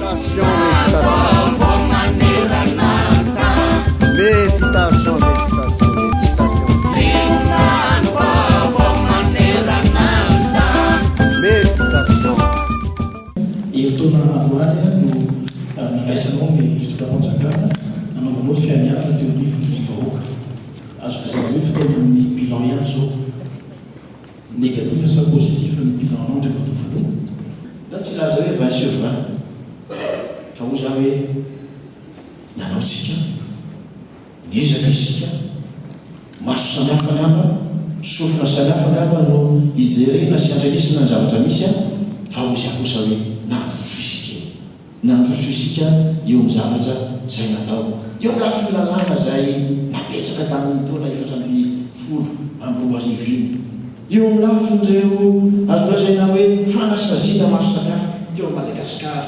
Méditation, méditation, méditation. Méditation. Herintaona androany no nandraisanao ny fitondram-panjakana nanaovanao fianianana teo anivon'ny vahoaka. Azo lazaina hoe fotoanan'ny bilan ihany izao. Négatif sa positif ny bilan-nao Andriamatoa Filoha? Za tsy hilaza hoe 20 sur 20 fa hoy za hoe nanao tsika, niezaka isika, maso samihafa angamba, sofina samihafa angamba no hijerena sy handrenesana ny zavatra misy an, fa hoy za kosa hoe nandroso isika e. Nandroso isika eo amin'ny zavatra izay natao, eo amin'ny lafiny lalàna izay napetraka tamin'iny taona 2014 iny, eo amin'ny lafin'ireo azo lazaina hoe fanasaziana maro samihafa teo amin'i Madagasikara,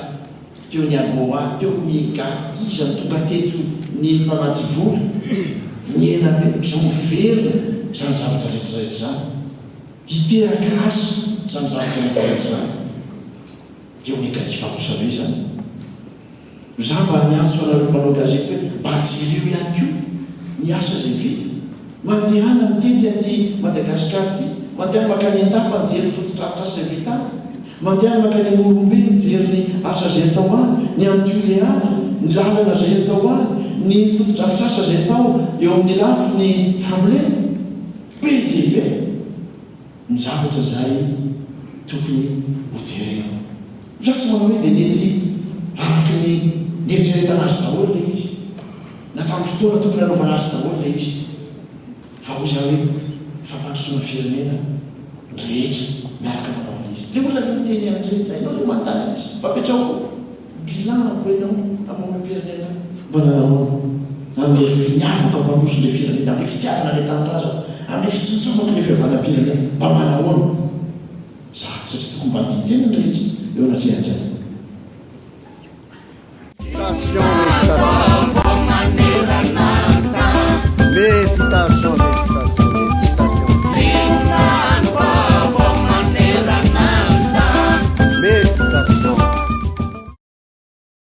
teo ny AGOA, teo ny Mega, iza no tonga teto ny mpamatsy vola, nihena be, izao miverina izany zavatra rehetra rehetra izany, hiteraka asa izany zavatra rehetra rehetra izany. Dia ho negatif kosa ve izany? Za mba miantso anareo mpanao gazety hoe mba jereo ihany koa ny asa izay vita. Mandehana mitety an'ity Madagascar ity, mandehana mankany Andapa mijery ny fotodrafitrasa izay vita any, mandehana mankany Anorobe mijery ny asa izay atao any, ny any Tulear, ny lalana izay atao any, ny fotodrafitrasa izay atao eo amin'ny lafiny fambolena. Be dia be. Ny zavatra izay tokony ho jerena. Za tsy manao hoe dia nety araka ny nieritreretana azy daholo ilay izy, na tamin'ny fotoana tokony hanaovana azy daholo ilay izy, fa hoy za hoe fampandrosoana firenena ny rehetra miaraka manao an'ilay izy. Ilay olona anie miteny an'ireny, na ianao anie manontany an'izy, mba apetraho koa. Bilan-ko ianao amin'ny olom-pirenena mba nanao amin'ilay finiavako hampandroso ilay firenena, amin'ilay fitiavana ilay tanindrazana, amin'ilay fitsinjovako ilay fihavanam-pirenena, mba manahoana za? Satria tokony mba handini-tena ny rehetra eo anatrehan'izay. Station.